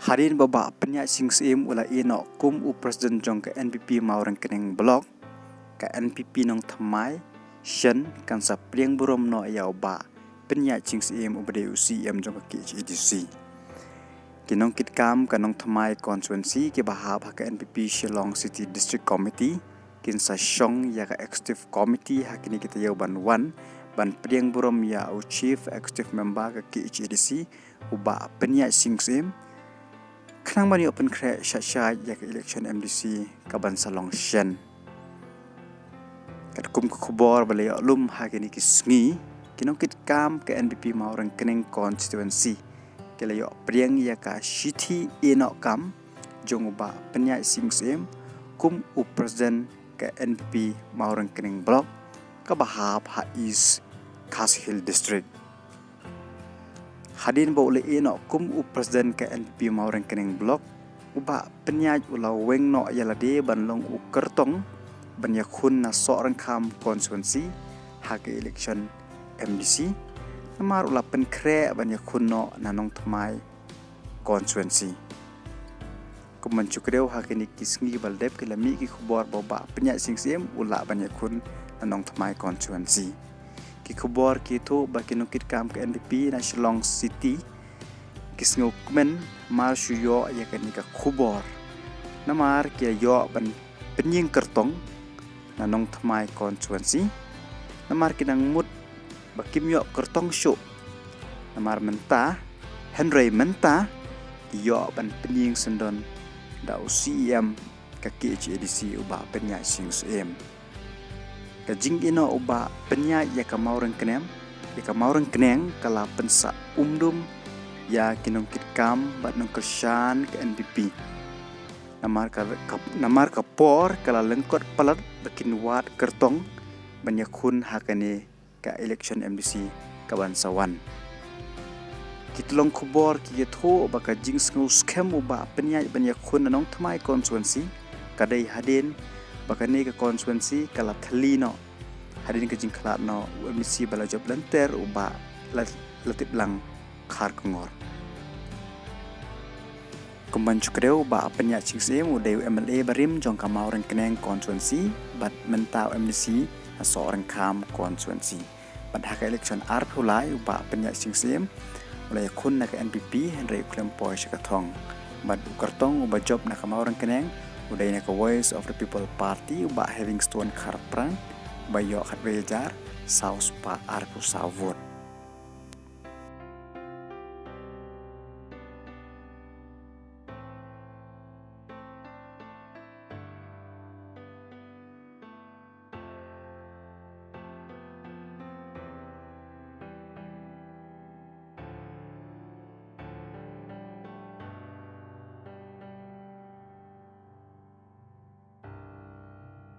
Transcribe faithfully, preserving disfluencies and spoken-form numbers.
Hadien ba u Bah Pyniaid Sing Syiem u la ïehnoh kum u President jong ka N P P Mawryngkneng Block, ka N P P Nongthymmai Shen kan sa pdiang burom noh ïa u Bah Pyniaid Sing Syiem uba dei u C E M jong ka K H A D C. Ki nongkitkam ka Nongthymmai Constituency kiba hap ha ka N P P Shillong City District Committee kin sa shong ïa ka Executive Committee ha kine ki taïew ban wan, ban pdiang burom ïa u Chief Executive Member ka K H A D C, u Bah Pyniaid Sing Syiem, khnang ban ïoh pynkhreh shah shah ïa ka election M D C kaban sa long shen. Katkum ka khubor ba la ïoh lum ha kine ki sngi, ki nongkitkam ka N P P Mawryngkneng Constituency ki la ïoh pdiang ïa ka shithi ïehnoh kam jong u Bah Pyniaid Sing Syiem kum u President ka N P P Mawryngkneng Block kaba hap ha East Khasi Hills District. Hadien ba u la ïehnoh kum u President ka N P P Mawryngkneng Block, u Bah Pyniaid u la weng noh ïa lade ban long u kyrtong ban ïakhun na Sohryngkham Constituency ha ka election M D C, namar u la pynkhreh ban ïakhun noh na Nongthymmai Constituency. Kumban shu kdew ha kine ki sngi ba la dep ki la mih ki khubor ba u Bah Pyniaid Sing Syiem u lah ban ïakhun na Nongthymmai Constituency. Ki khubor ki ïathuh ba ki nongkitkam ka N P P na Shillong City ki sngewkmen mar shu ïoh ïa kane ka khubor, namar ki ïoh ban pynïeng kyrtong na Nongthymmai Constituency, namar ki dang mut ba kim ïoh kyrtong shuh. Namar mynta, hynrei mynta ki ïoh ban pynïeng syndon da u C E M ka K H A D C u Bah Pyniaid Sing Syiem. Ka jingïehnoh u Bah Pyniaid ïa ka Mawryngkneng, ïa ka Mawryngkneng ka la pynsah umdum ïa ki nongkitkam bad nongkyrshan ka N P P. Namar ka, ka, namar ka por ka la lyngkot palat ba kin wad kyrtong ban ïakhun ha kane ka election M D C kaban sa wan. Ki tyllong khubor ki ïathuh ba ka jingsngewskhem u Bah Pyniaid ban ïakhun na Nongthymmai Constituency ka dei hadien ba kane ka constituency ka la thylli noh hadien ka jingkhlad noh u M D C ba la jop lynter u Bah La-, Latiplang Kharkongor. Kumban shu kdew u Bah Pyniaid Sing Syiem u dei u M L A barim jong ka Mawryngkneng Constituency bad mynta u M D C na Sohryngkham Constituency. Bad ha ka election arphew lai u Bah Pyniaid Sing Syiem u la ïakhun na ka N P P hynrei u khlem poi sha ka thong. Bad u kyrtong uba jop na ka Mawryngkneng u dei na ka Voice of the People Party u Bah Heavingstone Kharpran uba ïoh khatwei hajar saw spah arphew saw vote.